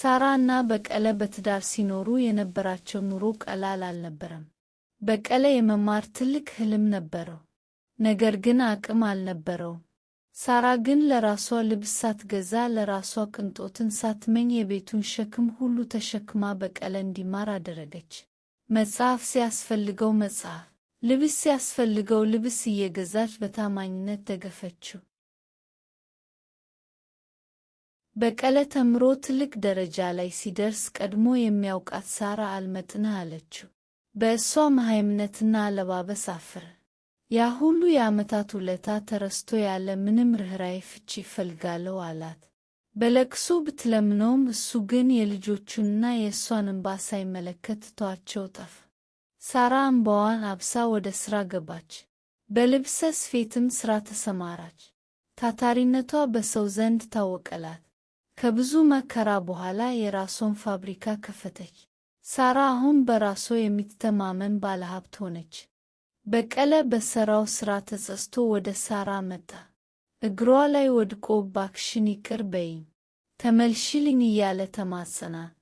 ሳራ እና በቀለ በትዳር ሲኖሩ የነበራቸው ኑሮ ቀላል አልነበረም። በቀለ የመማር ትልቅ ህልም ነበረው፣ ነገር ግን አቅም አልነበረውም። ሳራ ግን ለራሷ ልብስ ሳትገዛ፣ ለራሷ ቅንጦትን ሳትመኝ የቤቱን ሸክም ሁሉ ተሸክማ በቀለ እንዲማር አደረገች። መጽሐፍ ሲያስፈልገው መጽሐፍ፣ ልብስ ሲያስፈልገው ልብስ እየገዛች በታማኝነት ደገፈችው። በቀለ ተምሮ ትልቅ ደረጃ ላይ ሲደርስ ቀድሞ የሚያውቃት ሳራ አልመጥንህ አለችው። በእሷ መሃይምነትና አለባበስ አፈረ። ያ ሁሉ የዓመታት ውለታ ተረስቶ ያለ ምንም ርኅራኄ ፍቺ እፈልጋለሁ አላት። በለቅሶ ብትለምነውም እሱ ግን የልጆቹንና የእሷን እንባ ሳይመለከት ትቷቸው ጠፋ። ሳራ እንባዋን አብሳ ወደ ሥራ ገባች። በልብሰ ስፌትም ሥራ ተሰማራች። ታታሪነቷ በሰው ዘንድ ታወቀላት። ከብዙ መከራ በኋላ የራሷን ፋብሪካ ከፈተች። ሳራ አሁን በራሷ የምትተማመን ባለሀብት ሆነች። በቀለ በሠራው ሥራ ተጸጽቶ ወደ ሳራ መጣ። እግሯ ላይ ወድቆ እባክሽን ይቅር በይኝ፣ ተመልሽልኝ እያለ ተማጸናት።